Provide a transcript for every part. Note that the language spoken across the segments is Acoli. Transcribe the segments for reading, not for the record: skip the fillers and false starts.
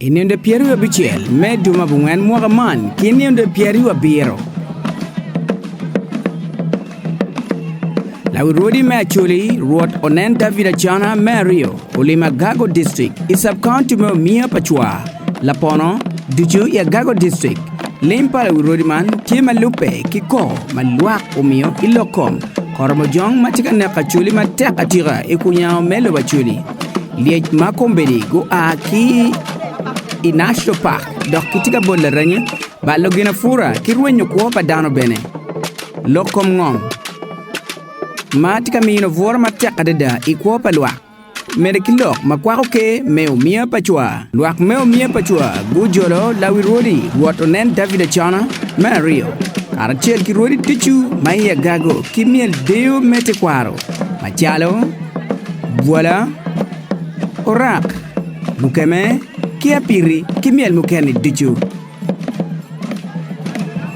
I nino 26 me dwe me abongwen mwaka man ki nino 70, Lawi rwodi me Acholi, Rwot Onen David Acana me aryo olimo Agago District i Sub-County me Omiya pa Cwar, Lapono, ducu i Agago District. Lim pa lawi rwodi man tye ma lubbe ki kor ma lwak omiyo i lok kom Koromojong ma tye ka neko Acholi matek atika i kunyango me lobo Acholi. Lyec ma kombeddi gua ki i National Park dok gitye ka bolo laranye, balo ginapura ki rwenyo kwo pa dano bene. Lok kom ngom ma tye ka mino bwura matek adada i kwo pa lwak medde ki lok ma kwako ker me omiya pa cwa. Lwak me omiya pa cwa gujolo lawi rwodi Rwot onen David Acona me aryo karacel ki rwodi ducu ma i Agago ki myel deyo me tekwaro macalo Bwola, orak, mukeme, ki apiri ki myel mukene ducu.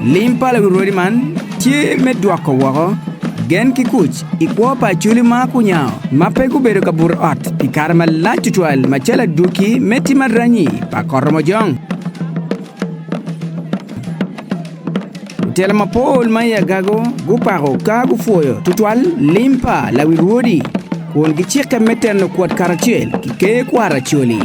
Lim pa lawi rwodi man tye me dwoko woko gen ki kuc i kwo pa acholi ma kunyango ma pe gubedo ka buto ot pi kare malac tutwal macalo adwogi me tim aranyi pa Koromojong. Lutela mapol ma i Agago gupako ka gupwoyo tutwal lim pa lawi rwodi kun gicikke me teno kwot karacel ki ker kwaro Acholi.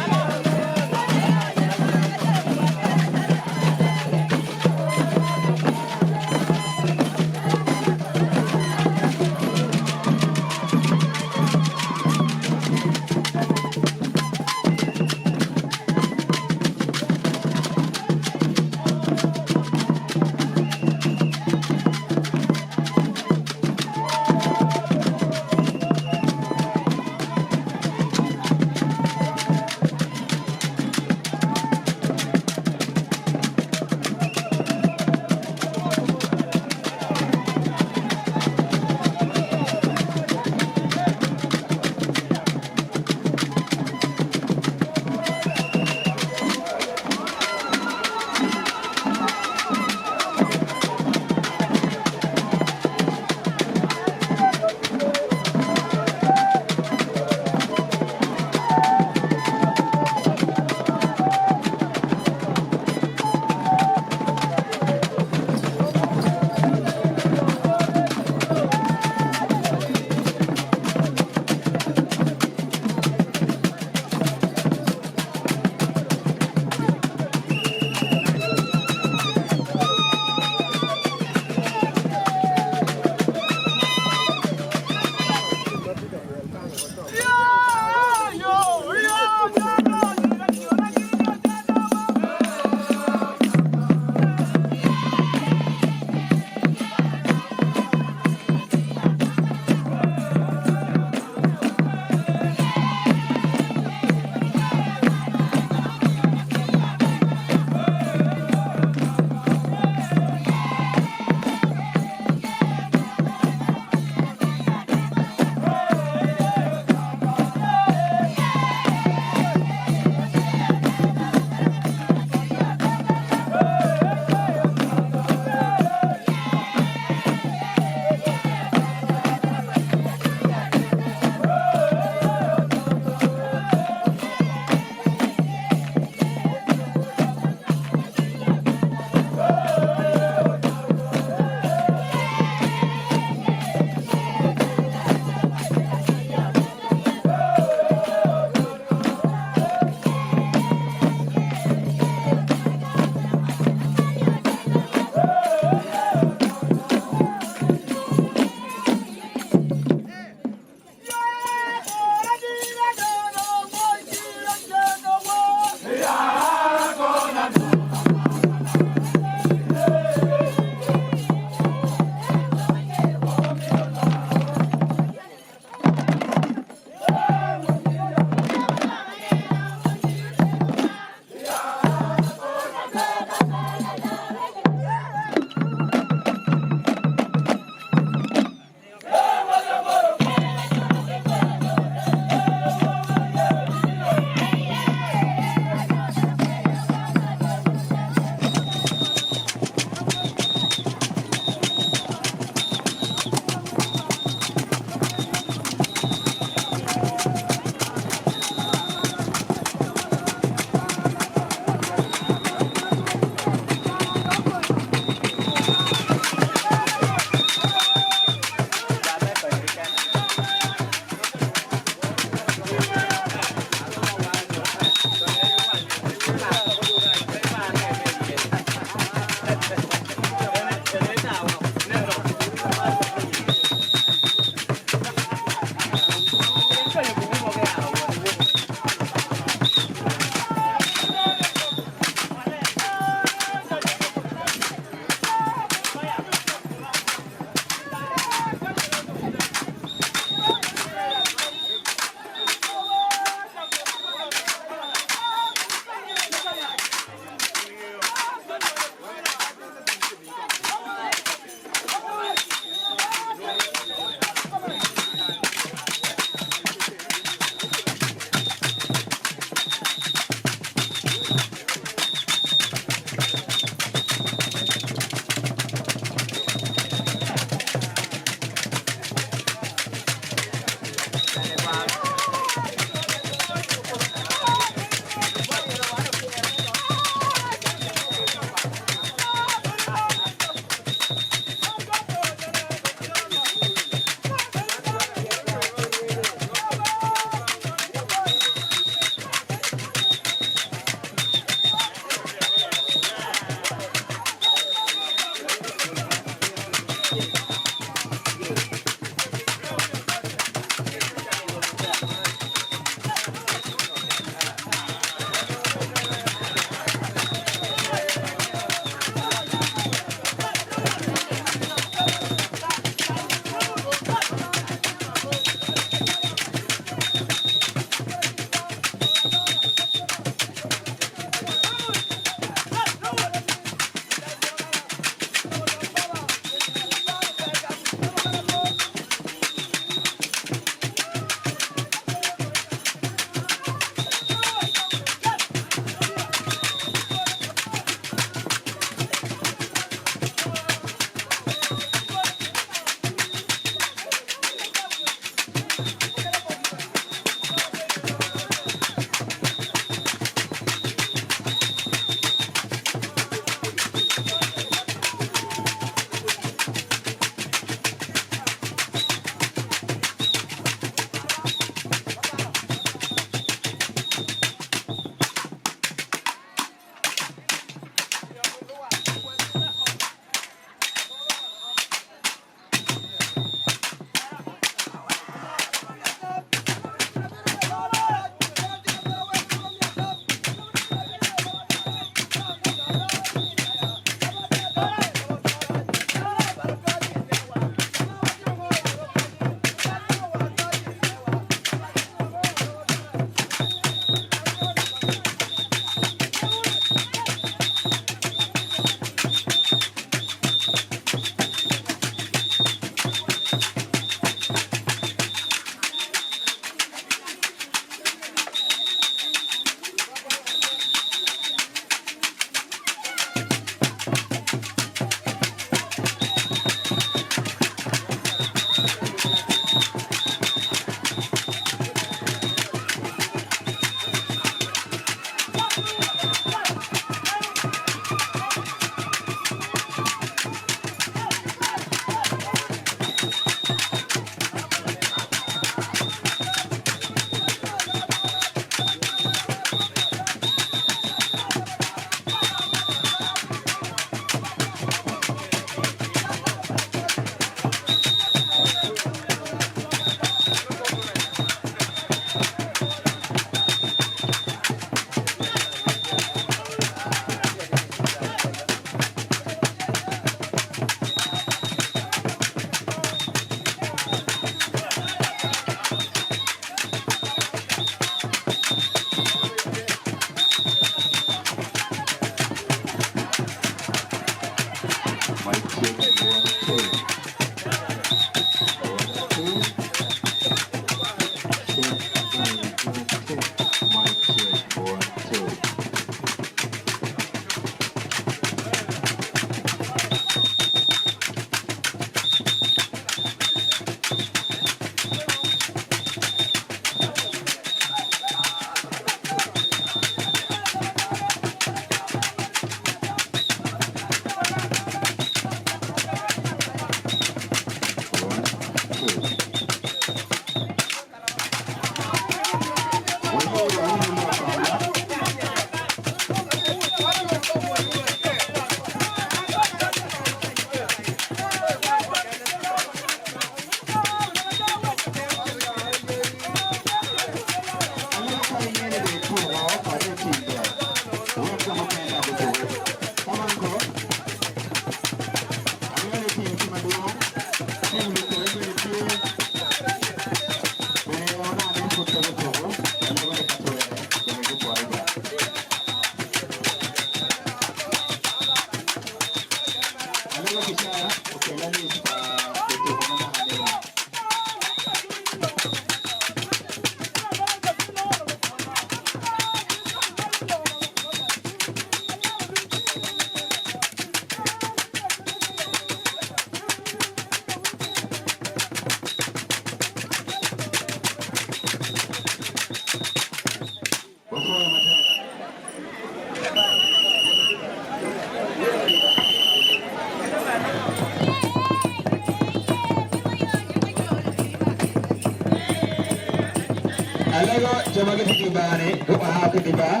Alego jo ma gitye ki bar-ni gua ki i dye bar,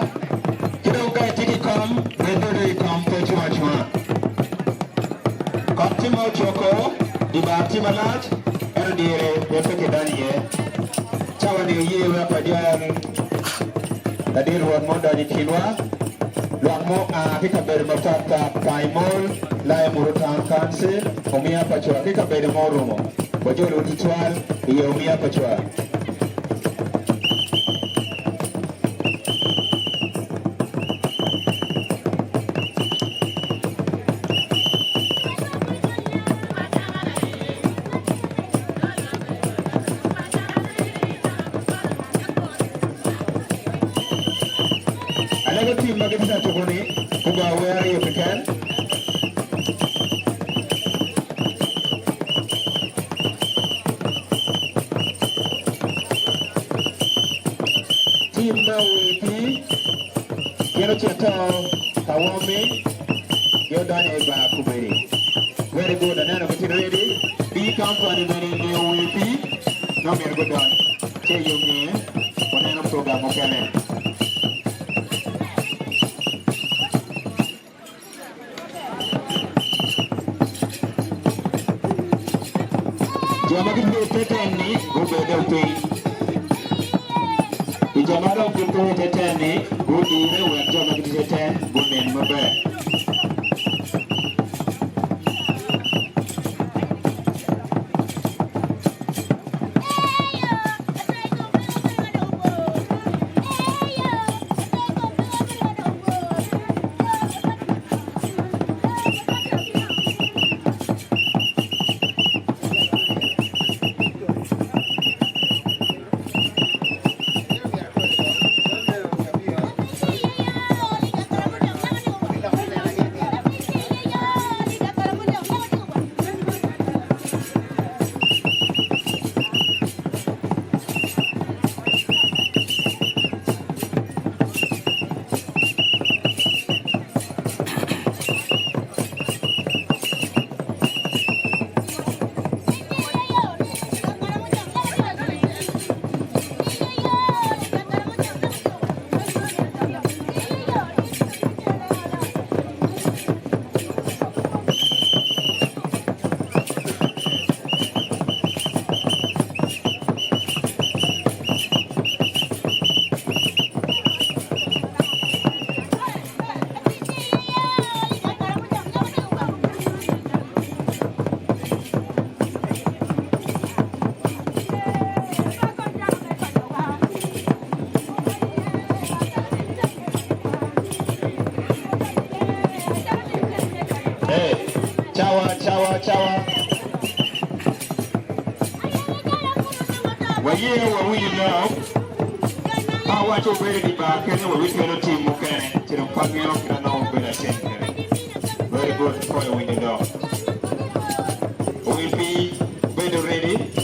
ki dong ka itye ki kom, bed dodo i kom pe icung acunga. Kot tye ma ocoko, dye bar tye malac, ento dyere pud pe kidonyo iye. Cawa-ni oye wek wajol ladit Rwot ma odonyo i kinwa, lwak ma oa ki i kabedo mapatpat, Paimol, Lae Mutu Town Council, Omiya Pacwa ki kabedo ma orumo. Wajolowu tutwal i Omiya Pacwa. Alego tim ma gitye ka tuko-ni gugo wer aryo keken. Tim me owiti gin ocito ka warming gi odonyo i bar kubedi. Very good aneno gitye ready. B company bene inge owiti nongo myero gudony ci i yo nge waneno program mukene. Jo ma gitye i te ten-ni gubedo piny, pi jo ma dong gipe i te ten-ni gudire wek jo ma gitye i te ten gunen maber. Hey, cawa, cawa, cawa. Waye wawinyo lok. Ka awaco obedo i dye bar kenyo wabikelo tim mukene ci dong pe angeyo kit ma nongo obedo atim kwede. Very good, apwoyo winyo lok. Owil pi bedo ready.